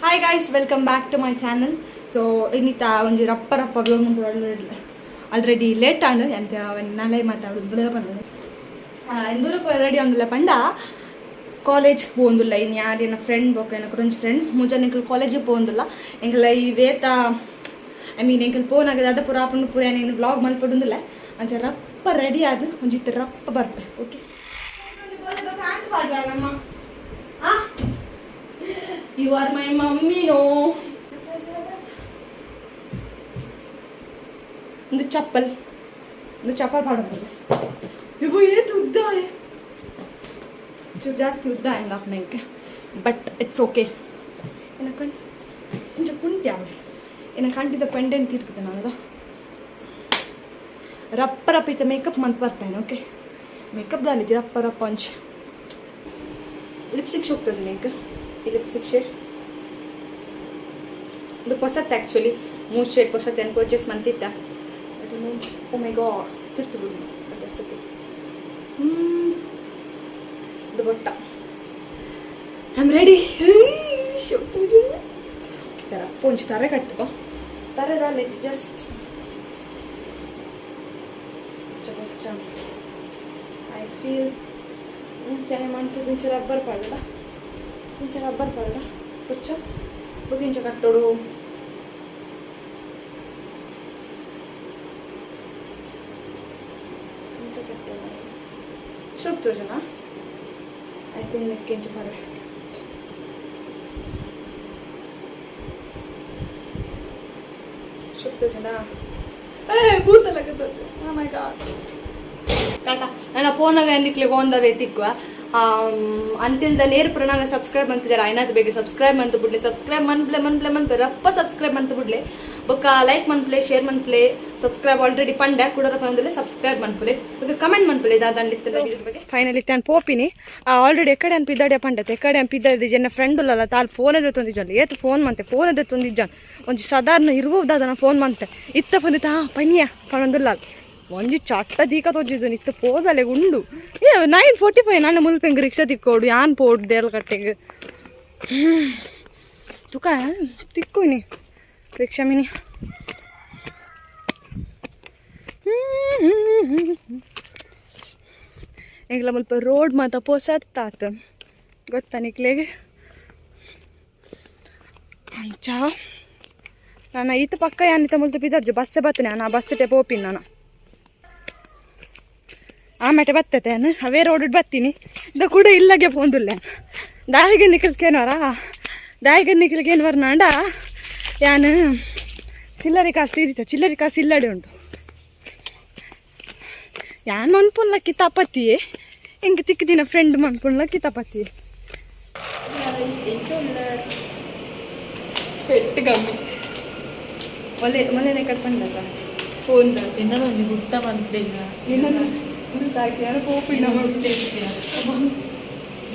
Hi guys, welcome back to my channel. So ಇನ್ನಿತ ಒಂಜಿ ರಪ್ಪ ರಪ್ಪ already late ಆಂಡ್ ಎಂತ ನಲೆ ಮಾತಾಡೋದು ಬಂದ ಎಂದೂರು ರೆಡಿ ಆಂದಿಲ್ಲ ಪಂಡ ಕಾಲೇಜ್ ಪೋಂದುಲ್ಲ. ಇನ್ನು ಯಾರು ಎನ್ನ ಫ್ರೆಂಡ್ ಬೊಕ್ಕ ಎನ್ನ ಒಂಜಿ ಫ್ರೆಂಡ್ ಮೂಜನ ಎಂಕಲ್ ಕಾಲೇಜಿಗೆ ಪೋಂದುಲ್ಲ. ಎಂಕಲ ಈ ವೇತ, I mean, ಎಂಕಲ್ ಪೋನಾಗ ದಾದ ಪೂರ ಆಪುಂಡು ಪೂರ ನೀನು ವ್ಲಾಗ್ ಮಲ್ಪಡುಂದಿಲ್ಲ. ಅಂಚ ರಪ್ಪ ರೆಡಿ ಆದ್ ಒಂಜಿ ಇತ್ತೆ ರಪ್ಪ ಬರ್ಪೆ. ಓಕೆ. ಪ್ಯಾಂಟ್ ಪಾಡ್ವೆ. You are my mummy, no? ಒಂದು ಚಪ್ಪಲ್, ಒಂದು ಚಪ್ಪಲ್ ಪಾಡೋದು. ಇವು ಏತ್ ಉದ್ದ, ಚೂರು ಜಾಸ್ತಿ ಉದ್ದ ಇಲ್ಲ ನಂಗೆ, ಬಟ್ it's okay. ಏನ ಕಣ್ ಇಂಚ ಕುಂಟಿ ಅವಳೆ ಏನ ಕಂಟಿದ ಪೆಂಡೆಂಟ್ ತಿರ್ಕುತ್ತೆ ನಾನು. ರಪ್ಪ ರಪ್ಪ ಇತ್ತ ಮೇಕಪ್ ಮಂತ್ ಬರ್ತೇನೆ. ಓಕೆ, ಮೇಕಪ್ ದಾಲಿಜಿ ರಪ್ಪ ರಪ್ಪ ಅಂಚೆ ಲಿಪ್ಸ್ಟಿಕ್ ಹೋಗ್ತದೆ ನಿಂಗೆ. ಈ ಲಿಪ್ಸ್ಟಿಕ್ ಶೇಡ್ ಇದು ಪೊಸತ್ತೆ. ಆ್ಯಕ್ಚುಲಿ ಮೂರು ಶೇಡ್ ಪೊಸತ್ತೆ ಏನು ಪರ್ಚೇಸ್ ಮಂತಿತ್ತ. ಓ ಮೈ ಗಾಡ್, ತಿರ್ತು ಬಿಡು. That's okay. ಇದು ಬೊಟ್ಟ. I am ready. ತರ ಪೊಂಚ್ ತರೆ ಕಟ್ಟುವ ತರೆದಲ್ಲಿ ಜಸ್ಟ್ ಬೊಚ್ಚ. I feel ಇಂಚನೆ ಮಂತದ ಇಂಚ ರಬ್ಬರ್ ಪಾಡಡ, ಇಂಚ ರಬ್ಬರ್ ಪಾಡಡ ಬೊಚ್ಚ ಬೊಕ ಇಂಚ ಕಟ್ಟೋಡು. ಇಂಚ ಕಟ್ಟೋಡು, ಶೋಕ್ ತೋಜನ. I think ನೆಕ್ ಇಂಚ ಪಾಡ. ಶೋಕ್ ತೋಜನ. ಏ ಭೂತ ತೋಜು. Oh my God. Tata. ನನ್ನ ಫೋನಾಗ ನಿಕ್ಲೆ ಓಂದವೇ ತಿಕ್ಕುವ ಅಂತಿಲ್ದ ನೇರ ಪ್ರಣಾಳ. ಸಬ್ಸ್ಕ್ರೈಬ್ ಅಂತಿದ್ದಾರೆ ಐನಾತ್ ಬೇಗ ಸಬ್ಸ್ಕ್ರೈಬ್ ಅಂತ ಬಿಡ್ಲಿ. ಸಬ್ಸ್ಕ್ರೈಬ್ ಮನ್ಪ್ಲೆ ಮನ್ಪ್ಲೆ ಮನ್ಪೆ ರಪ್ಪ ಸಬ್ಸ್ಕ್ರೈಬ್ ಅಂತ ಬಿಡ್ಲಿ. ಬೊಕ್ಕ ಲೈಕ್ ಮನ್ಪ್ಲೆ, ಶೇರ್ ಮನ್ಪ್ಲೆ. ಸಬ್ಸ್ಕ್ರೈಬ್ ಆಲ್ರೆಡಿ ಪಂಡೆ ಕೂಡ ಪಂಡಲೆ. ಸಬ್ಸ್ಕ್ರೈಬ್ ಮನ್ಪುಲೆ, ಬೊಕ್ಕ ಕಮೆಂಟ್ ಮನ್ಪುಲೆ ದಾದಂಡಿತ್ತಲ್ಲ ಇದ್ರ ಬಗ್ಗೆ. ಫೈನಲಿ ತಾನು ಪೋಪಿನಿ. ಆಲ್ರೆಡಿ ಎಕಡೆ ಅನ್ಪಿದ್ದಾಡೆ ಪಂಡತೆ ಎಕಡೆ ಅನ್ಪಿದ್ದ. ಜನ ಫ್ರೆಂಡ್ ಉಲ್ಲಲ್ಲ ತಾಲ್ ಫೋನ್ ಎದೆ ತೊಂದಿಜ್ಜಲ್ಲ. ಏತ್ ಫೋನ್ ಮಂತೆ, ಫೋನ್ ಎದೆ ತೊಂದಿಜ್ಜಾನ್. ಒಂಜಿ ಸಾಧಾರಣ ಇರ್ಬೋದಾದನ ಫೋನ್ ಮಂತೆ ಇತ್ತ ಪಂದಿತ ಪನಿಯ ಪಣಂದುಲ್ಲ. ಒಂಜಿ ಚಟ್ಟ ದೀಕ ತೋಜಿದ್ದು ಇತ್ತು ಪೋದಲೆ ಉಂಡು. ಏ 9:45. ನನ್ನ ಮುಲ್ಪೆಂಗ್ ರಿಕ್ಷಾ ತಿಕ್ಕೋಡು ಯಾನ್ ಪೋಡು ದೇರ್ಲ ಕಟ್ಟೆಗೆ ತುಕ ತಿಕ್ಕೋನಿ ರಿಕ್ಷಾ ಮಿನಿ. ಎಂಗ್ಲ ಮುಲ್ಪ ರೋಡ್ ಮಾತ ಪೊಸತ್ತಾತ ಗೊತ್ತಾ ನಿಕ್ಲೆಗ್? ಅಂಚ ನಾನು ಈತ ಪಕ್ಕ ಯಾನಿತ ಮುಲ್ತ ಪಿದರ್ಜು ಬಸ್ಸೆ ಬತ್ತನೆ. ನಾನು ಆ ಬಸ್ಸೆ ಪೋಪಿನಿ ನಾನು. ಆಮೇಲೆ ಬತ್ತತೆ ನಾನು ಅವೇ ರೋಡ್ ಬತ್ತೀನಿ. ಇದ ಕೂಡ ಇಲ್ಲಗೆ ಪೋಂದುಲ್ಲೆ. ದಾಯಿಗೆ ನಿಕಲ್ಕೇನವರ, ದಾಯಿಗೆ ನಿಕಲ್ಕೇನು ನಾಂಡ ಯಾನು ಚಿಲ್ಲರೆ ಕಾಸು ತೀರಿತ. ಚಿಲ್ಲರೆ ಕಾಸು ಇಲ್ಲಡೆ ಉಂಟು. ಯಾನ್ ಮನ್ಪುನ್ಲ ಕಿತಾಪತಿ ಎಂಕ್ ತಿಕ್ಕಿದಿನ ಫ್ರೆಂಡ್ ಮನ್ಪುನ್ಲ ಕಿತಾಪತಿ. ಪೆಟ್ಟು ಕಮ್ಮಿ ಮೊಲೆ ಮೊಲೆನೆ ಕಟ್ಕೊಂಡಲ್ಲ ಫೋನ್. ಎನ್ನ ಒಂಜಿ ಗುರ್ತ ಮನ್ಪುಲೆಗ. ನಿನ್ನ ಒಂದು ಸಾಕ್ಷಿ ಯಾರು ಪೋಪಿನ.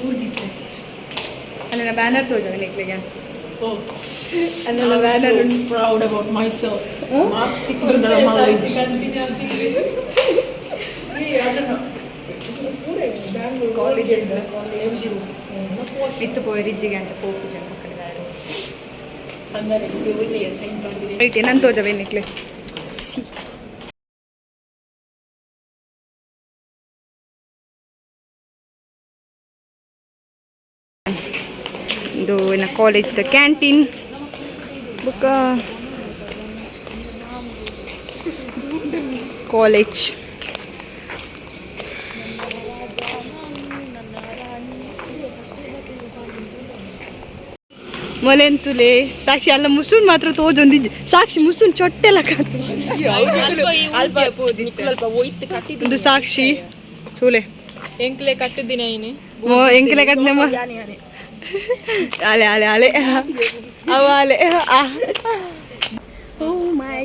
ಬೂರ್ದಿತ್ತೆ. ಅಲ್ಲ, ಬ್ಯಾನರ್ ತೋಜವ ನಿಕ್ಲಿಗೆ. ಓ. ಅಲ್ಲ, banner. Proud about myself. Marks ತಿಕ್ಕಿದ್ದು ನನ್ನ knowledge. College ವಿತ್ ಪೋಯ್ ರಿಜ್ಜಿಗೆ ಅಂಚ ಪೋಪು ಜನ ಕಡೆ. ಹಂಗಾರೆ ಒಳ್ಳೆಯ ಸೈನ್ ಮಾಡಿದೆ. ರೈಟ್, ಏನಂತ ತೋಜವೆ ನಿಕ್ಲೆ? ಇದು ಇನ್ನು ಕಾಲೇಜ್ದ ಕ್ಯಾಂಟೀನ್ ಬುಕ್ಕ ಕಾಲೇಜ್. ಮೊಲೆಂತುಲೆ ಸಾಕ್ಷಿ ಅಲ್ಲ, ಮುಸುನ್ ಮಾತ್ರ ತೋಜೊಂದಿಜ್ಜಿ. ಸಾಕ್ಷಿ ಮುಸುನ್ ಚೊಟ್ಟೆಲ್ಲ ಕಾತು. ಅಲ್ಪ ಒಯ್ತು ಕಟ್ಟಿದ್ದು. ಒಂದು ಸಾಕ್ಷಿ ಸೂಲೆ. ಎಂಕ್ಲೆ ಕಟ್ಟಿದ್ದಿನ ಇನಿ. ಮೋ ಎಂಕಲೆ ಕಟ್ಟನೆ. ಆಲೆ ಆಲೆ ಆಲೆ ಅವ ಆಲೆ. ಓ ಮೈ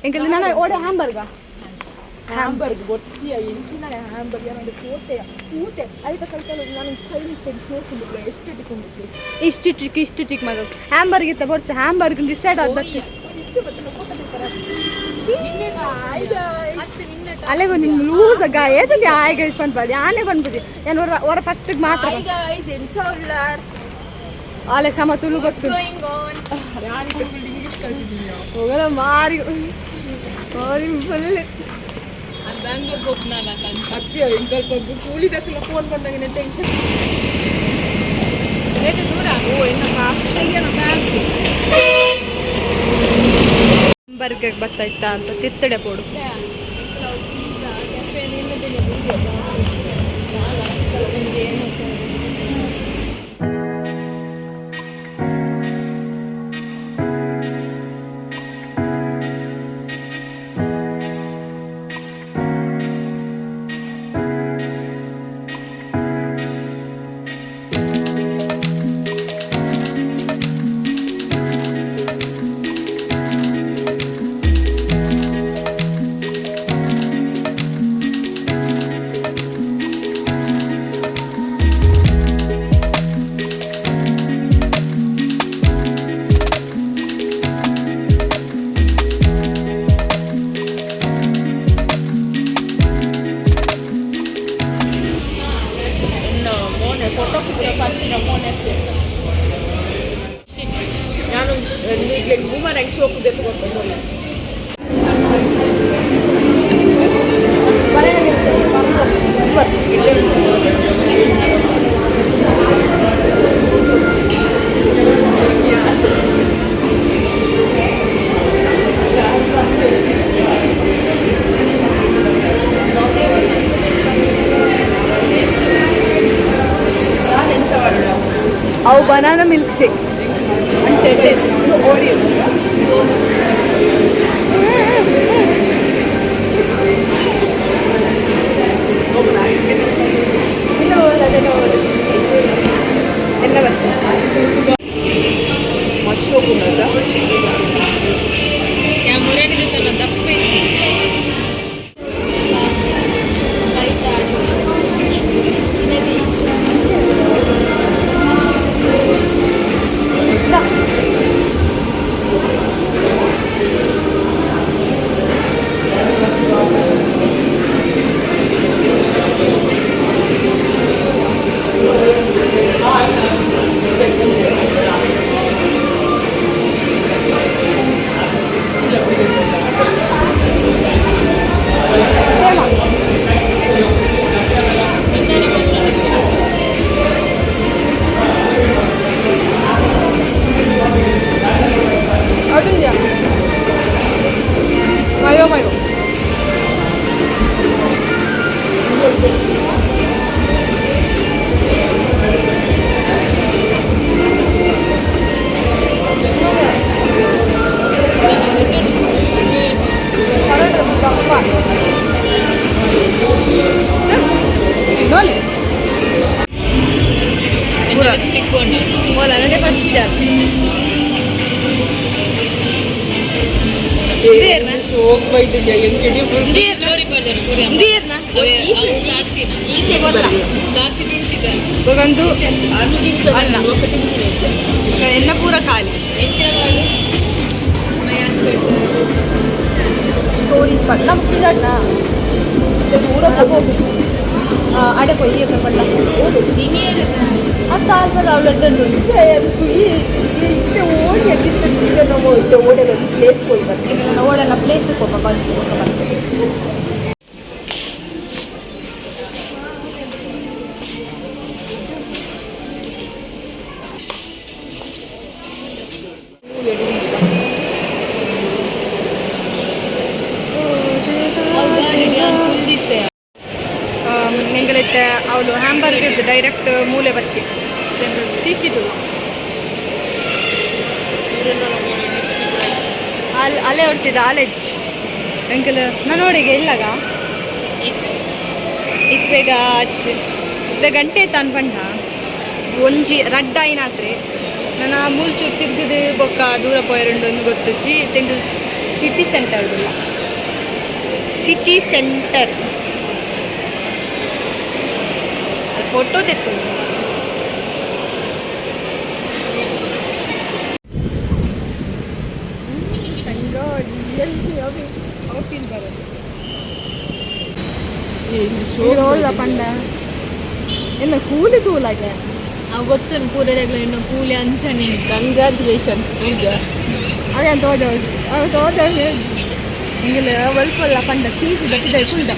ಎಂಕಲೆ ನಾನು ಓಡೆ ಹ್ಯಾಂಬರ್ಗ. ಹ್ಯಾಂಬರ್ಗ್ ಬೊಚ್ಚಿಯ ಎಂಚಿನ ಹ್ಯಾಂಬರ್ಗ್ ನಾನು ತೋಟೆ ತೂಟೆ ಐತ ಕೈತಲ್ಲ. ನಾನು ಚೈನೀಸ್ ತೆಗೆ ಸೋಕುಂಡು ಎಷ್ಟು ಟಿಕೊಂಡು ಪ್ಲೇಸ್. ಇಷ್ಟು ಚಿಕ್ಕ ಇಷ್ಟು ಚಿಕ್ಕ ಮಗ ಹ್ಯಾಂಬರ್ಗ್ ಇತ್ತ ಬೊರ್ಚ ಹ್ಯಾಂಬರ್ಗ್ ಡಿಸೈಡ್ ಆದಕ್ಕೆ. ಅಲೆಗೊ ನಿಮ್ಮ ಲೂಸ್ ಗಾಯ ಹಾಯ್ ಗೈಸ್ ಪನ್ಪದು ಯಾನೇ ಪನ್ಪುಜಿ. ಏನು ಹೊರ ಹೊರ ಫಸ್ಟಿಗೆ ಮಾತ್ರ. ಗಾಯ್ಸ್, ಎಂಚ ಉಳ್ಳಾರ್? ಆಲೆಕ್ ಸಮ ತುಳು ಗೊತ್ತು. ಯಾರಿಗೆ ಫುಲ್ ಇಂಗ್ಲೀಷ್ ಕಲ್ತಿದ್ದೀನಿ. ಹೋಗಲ್ಲ ಮಾರಿ ಮಾರಿ ಫುಲ್. ಅತ್ತೆ ಎಂಕಲ್ಪ ಕೂಲಿ ದಕ್ಕಲ ಫೋನ್ ಬಂದಾಗ ಟೆನ್ಷನ್. ಓ ಇನ್ನ ಫಾಸ್ಟ್ ಬ್ಯಾಗ್. ಬರ್ಗರ್ ಬರ್ತಾ ಇತ್ತಾ ಅಂತ ತಿತ್ತಡೆ ಪೋಡು. ಮೋನೆ ಫೋಟೋ ಪಂತಿನ ಮೋನೆ. ನಾನು ಈಗಲೇ ಬೂಮರಾಂಗ್ ಶೋಕ್ ಎತ್ಕೊಂಡು. ಅವು ಬನಾನಾ ಮಿಲ್ಕ್ ಶೇಕ್ ಅಂಚೆ ಇದು ಓರಿಯೋ. ಎಲ್ಲ ಬರ್ತದೆ. ಮಶ್ರೂಮ್. ಸೇಮ. ಅರ್ಜುನ್ ಮಯೋ ಮಯೋ. ನೋಡಿ. ಲಿಪ್ಸ್ಟಿಕ್ ಮೊಲ ಪಡಿಸಿದ್ದಾರೆ. ಶೋಕ್ ಬೈದಿದ್ಯಾ ಹೆಂಗೆ? ಸ್ಟೋರಿ ಬರ್ತಾರೆ ಪೂರಿ. ನೀರ್ನ ಸಾಕ್ಷಿನ ಸಾಕ್ಷಿ ತಿಂತಿದ್ದ. ಒಂದು ಅಲ್ಲ, ಎನ್ನ ಪೂರ ಖಾಲಿ. ಎಂಚಿನ ಮಾಡಿ. ಸ್ಟೋರೀಸ್ ನಮ್ಮ ಅಡೆ ಪೊಯ್ಯಿ ಪಂಡ ಅತ್ತ ಆಲ್ಪದ ಅವಳು. ಇತ್ತೆ ಓಡಿ ಆಗಿತ್ತು ನಾವು ಇತ್ತೆ ಓಡಲ್ಲ ಪ್ಲೇಸ್ ಹೋಗಿ ಬರ್ತೀವಿ. ಓಡಲ್ಲ ಪ್ಲೇಸ್ ಹೋಗ ಬಂತು ಬರ್ತದೆ. ನಿಂಗಲಿತ್ತೆ ಅವಳು ಹ್ಯಾಂಬರ್ಗರ್ ಡೈರೆಕ್ಟ್ ಮೂಲೆ ಬತ್ತಿ ಸೀಚಿದು ಅಲ್ಲಿ ಅಲೆ ಹೊಡ್ತಿದ್ದ ಆಲೆಜ್ ಅಂಕಲ್ ನಾನು ನೋಡಿಗೆ ಇಲ್ಲಾಗ ಇತ್ಬೇಗ ಇದ್ದ ಗಂಟೆ ತಾನು ಬಣ್ಣ ಒಂಜಿ ರಡ್ಡ ಐನಾತ್ರೆ ನನ್ನ ಮೂಲ್ಚೂರು ತಿರ್ಗಿದು ಬೊಕ್ಕ ದೂರ ಪೋಯರುಂಡು ಒಂದು ಗೊತ್ತುಜ್ಜಿ. ತಿಂಗಳು ಸಿಟಿ ಸೆಂಟರ್ ಉಲ್ಲ, ಸಿಟಿ ಸೆಂಟರ್ ಫೋಟೋ ತೆತ್ತು. ಪಂಡ ಎಲ್ಲ ಕೂಲಿ ತೂಲಾಗೆ. ಅವು ಗೊತ್ತುಂಟು ಪೂರೆಗ್ಲ ಇನ್ನು ಕೂಲಿ ಅಂಚನೆ. ಕಂಗ್ರ್ಯಾಚುಲೇಷನ್ಸ್ ಪೂಜಾ. ಅದೇ ತೋಜ, ಅವು ತೋಜ. ಹಿಂಗೆಲ್ಲ ಒಲ್ಪಲ್ಲ ಪಂಡ ಸೀಸು ದಕ್ಕಿದ ಕುಲ್ದ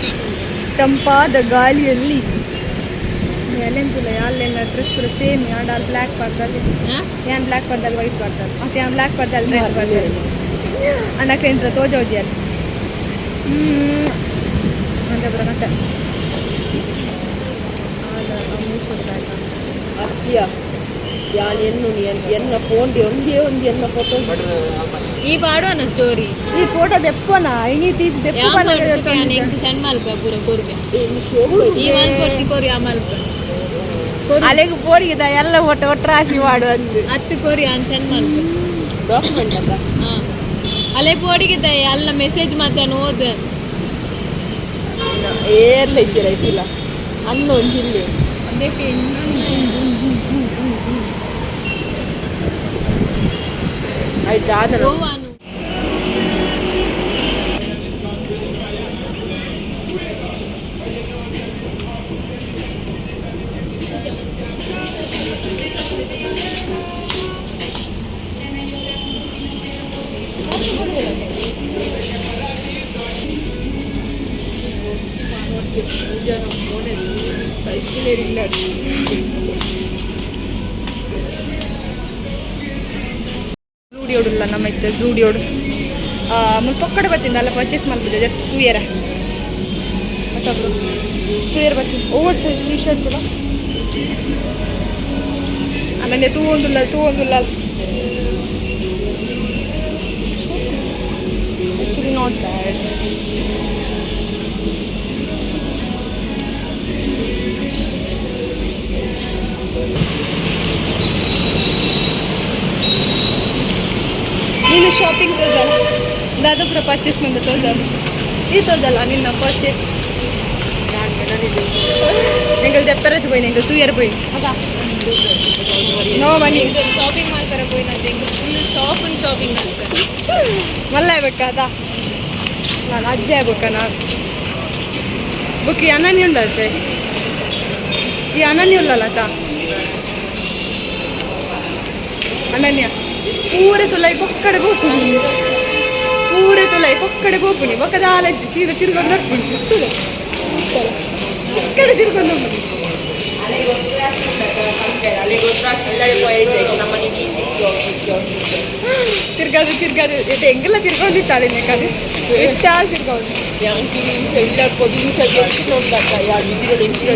ತಂಪಾದ ಗಾಳಿಯಲ್ಲಿ ಅಲ್ಲೆಂತಿಲ್ಲ. ಅಲ್ಲೆಲ್ಲ ಡ್ರೆಸ್ ಪೂರ ಸೇಮ್. ಆಂಡ ಅಲ್ಲಿ ಬ್ಲ್ಯಾಕ್ ಪಾಡ್ದಲ್ಲಿ, ಯಾನ್ ಬ್ಲ್ಯಾಕ್ ಪಡ್ದಲ್ಲಿ ವೈಟ್ ಪಾಡ್ತಾರೆ, ಮತ್ತೆ ಯಾನ್ ಬ್ಲ್ಯಾಕ್ ಪಡ್ದಲ್ಲಿ ರೆಡ್ ಪಾಡ್ತಾರೆ. ಅಣ್ಣಕ್ಕೆ ಎಂತ ತೋಜೋಜಿ ಅಲ್ಲಿ. ಅಂತ ಪೂರ ಮತ್ತೆ. ಅತ್ತಿಯ ಯಾನ್ ಎನ್ನು ಎನ್ನ ಫೋನ್ ಒಂದೇ ಒಂದು ಎನ್ನ ಫೋಟೋ. ಈ ಪಾಡುವನ ಸ್ಟೋರಿ. ಈ ಫೋಟೋ ದೆಪ್ಪನ ಇನಿ ದೀಪ್ ದೆಪ್ಪು. ಎಂಕ್ ಸೆಂಡ್ ಮಲ್ಪ ಪೂರ ಕೊರ್ಗೆ. ಏನು ಶೋ. ಈ ಮಲ್ಪೊರ್ಚಿ ಕೊರಿ, ಆ ಮಲ್ಪ. ಅಲೆಗ್ ಪೋಡಿಗೆದ ಎಲ್ಲ ಫೋಟೋ ಒಟ್ರಾಸಿ ಮಾಡು ಅಂದು. ಹತ್ತು ಕೊರಿ ಅನ್ ಸೆಂಡ್ ಮಲ್ಪ. ಡಾಕ್ಯುಮೆಂಟ್ ಅಲ್ಲ. ಹಾ, ಅಲ್ಲೇ ಪೋಡಿಗೆ ತಾಯಿ ಅಲ್ಲ ಮೆಸೇಜ್ ಮಾತಾನು ಓದ. ಏರ್ಲ ಇದ್ದೀರ ಇದ್ದಿಲ್ಲ ಅಣ್ಣ ಒಂಜಿ ಇಲ್ಲಿ. ಆಯ್ತು ಆದ. ಗೋವಾನು. ಝೂಡಿಯೋಡುಲ್ಲ ನಮ್ಮ ಇತ್ತೆ ಝೂಡಿಯೋಡು ಮುಲ್ಪ ಪೊಕ್ಕಡೆ ಬರ್ತೀನಿ ಅಲ್ಲ, ಪರ್ಚೇಸ್ ಮಲ್ಪುಜ, ಜಸ್ಟ್ ತೂಯರ ಮತ್ತೊಬ್ರು ತೂಯರ ಬರ್ತೀನಿ. ಓವರ್ ಸೈಜ್ ಟೀ ಶರ್ಟ್ ಕೂಡ ಅಲ್ಲನೆ ತೂವೊಂದುಲ್ಲ ತೂವೊಂದುಲ್ಲ. Actually not bad. ನೀನು ಶಾಪಿಂಗ್ ತೋಜಲ್ಲ, ದಾದಾಪುರ ಪರ್ಚೇಸ್ ಬಂದು ತೋಜಲ್ಲ, ಈ ತೋಜಲ್ಲ ನಿನ್ನ ಪರ್ಚೇಸ್. ಎಂಗಲ್ ದೆಪ್ಪರದ್ದು ಪೋಯಿನ, ಎಂಗಲ್ ತೂಯರ್ ಪೋಯಿ. No money. ಶಾಪಿಂಗ್ ಮಾಡ್ತಾರೆ ಪೋಯಿನಂತೆ, ಎಂಕ್ ಫುಲ್ ಶಾಪ್ ಶಾಪಿಂಗ್ ಮಾಡ್ತಾರೆ. ಮಲ್ಲ ಬೇಕಾದ ನಾನು ಅಜ್ಜ ಆಗ್ಬೇಕ ನಾನು. ಬುಕ್ ಈ ಅನನ್ಯ ಉಂಡಲ್ತೆ, ಈ ಅನನ್ಯ ಉಳ್ಳಲ್ಲ ತಾ. ಅನನ್ಯ ಪೂರೆ ತುಲೈ ಪೊಕ್ಕಡೆ ಪೋಪುನಿ, ಪೂರೆ ತುಲೈ ಪೊಕ್ಕಡೆ ಪೋಪುನಿ. ಬೊಕ್ಕದ ಆಲಜ್ಜಿ ಸೀದಾ ತಿರ್ಗೊಂಡು ಬರ್ಪುನಿ, ಪೊಕ್ಕಡೆ ತಿರ್ಗೊಂಡು ಹೋಗ್ಬಿಡಿ. ತಿರ್ಗಾದು ತಿರ್ಗಾದು ಎತ್ತೆ ಎಂಗೆಲ್ಲ ತಿರ್ಗೊಂಡಿತ್ತಾಳೆ ಬೇಕಾದ್ರೆ ಎತ್ತಾಳು ತಿರ್ಗೊಂಡು. ಇಂಚ ಇಲ್ಲ ಇಂಚ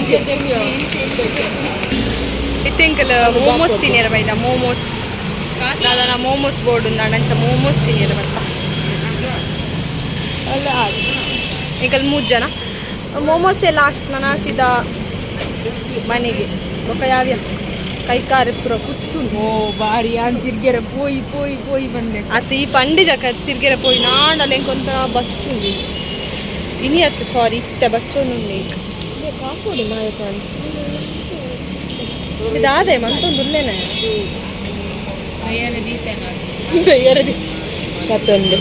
ಇತ್ತೆಂಕಲ್ ಮೋಮೋಸ್ ತಿನ್ನಿರ ಬೈದ. ಮೋಮೋಸ್ ದಾದನ ಮೋಮೋಸ್ ಬೋರ್ಡ್ ಉಂದಾಂಡ, ಅಂಚ ಮೋಮೋಸ್ ತಿನ್ನಿರ ಬತ್ತ. ಅಲ್ಲ, ಎಂಕಲ್ ಮೂರು ಜನ ಮೋಮೋಸೇ ಲಾಸ್ಟ್. ನನ್ನ ಸೀದಾ ಮನೆಗೆ ಬೊಕ್ಕ ಯಾವ್ಯ ಕೈಕಾರು ಪೂರ ಕುತ್ತು. ಓ ಬಾರಿ ಯಾನ್ ತಿರ್ಗೆರೆ ಪೋಯಿ ಪೋಯಿ ಪೋಯಿ ಬಂದೆ. ಅತ್ತ, ಈ ಪಂಡಿ ಜಕ ತಿರ್ಗೆರೆ ಪೋಯಿ ನಾಂಡಲ ಎಂಕೊಂತರ ಬಚ್ಚುಂಡು ಇನಿ. ಅತ್ತ, ಸಾರಿ, ಇತ್ತೆ ಬಚ್ಚೊಂದು ಈಗ. ಕಾಸೋಡಿ ಮಾಯಕ. ಇದಾದೆ ಮಂತೊಂದು ಉಲ್ಲೇನೆ. ದೀತೇನ. ಕತ್ತೊಂದು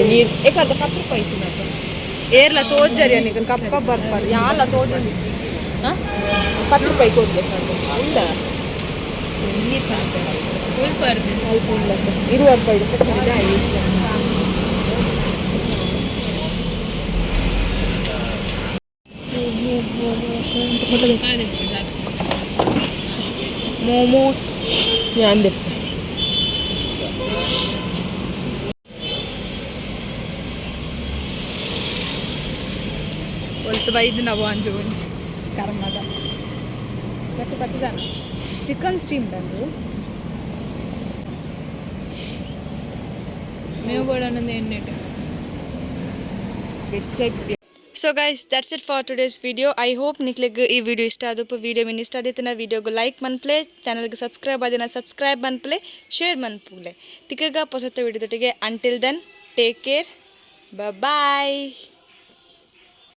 ನೀರು ಏಕಾದ 10 ರೂಪಾಯಿ ಇತ್ತು. ಏರ್ಲ ತೋಜರಿ ಅನಿಗ ಕಪ್ಪ ಬರ್ಪಾರು ಯಾಲ ತೋಜೊಂದು. 10 ರೂಪಾಯಿ ಕೊಡ್ಲೆ ಇಲ್ಲ. ಉಲ್ಪರ್ದು. 20 ರೂಪಾಯಿ. ಸಾಕ್ಷಿ. ಮೋಮೋಸ್. ഞാൻ. ಒಲ್ತು ಬೈದು ನಾವು ಅಂಜು ಒಂಜಿ ಕರ್ಮದ ಮತ್ತೆ ಪತ್ತಿದಾನ ಚಿಕನ್ ಸ್ಟೀಮ್ ತಂದು. ಮೇವು ಬೋಡೋಣ ಎಣ್ಣೆಟ್. So guys, that's it for today's video. I hope ನಿಕ್ಲೆಗ್ ಈ ವಿಡಿಯೋ ಇಷ್ಟ ಆದಪ್ಪ. ವಿಡಿಯೋ ಮಿನ್ ಇಷ್ಟ ಆದಿತ್ತಿನ ವಿಡಿಯೋಗೆ ಲೈಕ್ ಮನ್ಪ್ಲೆ, ಚಾನಲ್ಗೆ ಸಬ್ಸ್ಕ್ರೈಬ್ ಆದಿನ ಸಬ್ಸ್ಕ್ರೈಬ್ ಮನ್ಪ್ಲೆ, ಶೇರ್ ಮನ್ಪುಲೆ. ತಿಕ್ಕಗ ಪೊಸತ್ತ ವಿಡಿಯೋದೊಟ್ಟಿಗೆ. Until then, take care, bye.